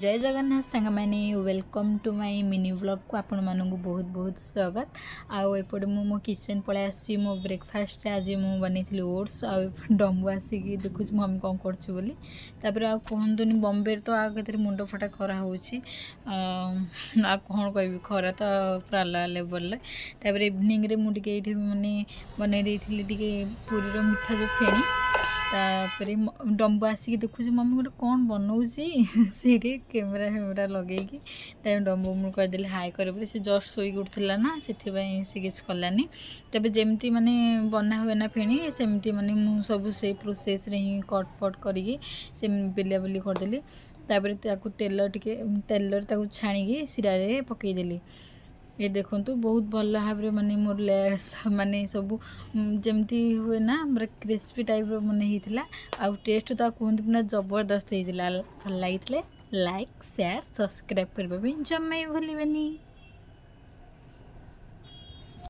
ଜୟ ଜଗନ୍ନାଥ ସାଙ୍ଗମାନେ, welcome to my mini ବ୍ଲଗ୍କୁ ଆପଣମାନଙ୍କୁ ବହୁତ ବହୁତ ସ୍ୱାଗତ। ଆଉ ଏପଟେ ମୁଁ ମୋ କିଚେନ୍ ପଳାଇ ଆସିଛି। ମୋ ବ୍ରେକଫାଷ୍ଟରେ ଆଜି ମୁଁ ବନେଇଥିଲି ଓଟ୍ସ। ଆଉ ଏପଟେ ଡମ୍ବୁ ଆସିକି ଦେଖୁଛି ମୁଁ ଆମେ କ'ଣ କରୁଛୁ ବୋଲି। ତାପରେ ଆଉ କୁହନ୍ତୁନି, ବମ୍ବେରେ ତ ଆଉ କେତେ ମୁଣ୍ଡ ଫଟା ଖରା ହେଉଛି, ଆଉ କ'ଣ କହିବି, ଖରା ତ ପୁରା ଅଲଗା ଲେଭେଲରେ। ତାପରେ ଇଭିନିଂରେ ମୁଁ ଟିକେ ଏଇଠି ମାନେ ବନେଇ ଦେଇଥିଲି ଟିକେ ପୁରୀର ମିଠା ଯେଉଁ ଫେଣି। ତାପରେ ଡମ୍ବୁ ଆସିକି ଦେଖୁଛି ମମି ଗୋଟେ କ'ଣ ବନଉଛି ସେଇଠି କ୍ୟାମେରା ଫ୍ୟାମେରା ଲଗେଇକି। ତାପରେ ଡମ୍ବୁ ମୁଁ କହିଦେଲି ହାଏ କରେ ବୋଲି। ସେ ଜଷ୍ଟ ଶୋଇକି ଉଠୁଥିଲା ନା, ସେଥିପାଇଁ ସେ କିଛି କଲାନି। ତେବେ ଯେମିତି ମାନେ ବନା ହୁଏ ନା ଫେଣି, ସେମିତି ମାନେ ମୁଁ ସବୁ ସେଇ ପ୍ରୋସେସ୍ରେ ହିଁ କଟ୍ ଫଟ୍ କରିକି ସେ ବେଲା ବେଲି କରିଦେଲି। ତାପରେ ତାକୁ ତେଲ ଟିକେ ତେଲରେ ତାକୁ ଛାଣିକି ଶିରାରେ ପକାଇଦେଲି। ଏ ଦେଖନ୍ତୁ, ବହୁତ ଭଲ ଭାବରେ ମାନେ ମୋର ଲେୟାର୍ସ ମାନେ ସବୁ ଯେମିତି ହୁଏ ନା, ପୁରା କ୍ରିସ୍ପି ଟାଇପ୍ର ମାନେ ହେଇଥିଲା। ଆଉ ଟେଷ୍ଟ ତ ଆଉ କୁହନ୍ତୁ, ପୁରା ଜବରଦସ୍ତ ହେଇଥିଲା। ଭଲ ଲାଗିଥିଲେ ଲାଇକ୍, ସେୟାର, ସବସ୍କ୍ରାଇବ୍ କରିବା ପାଇଁ ଜମା ବି ଭୁଲିବେନି।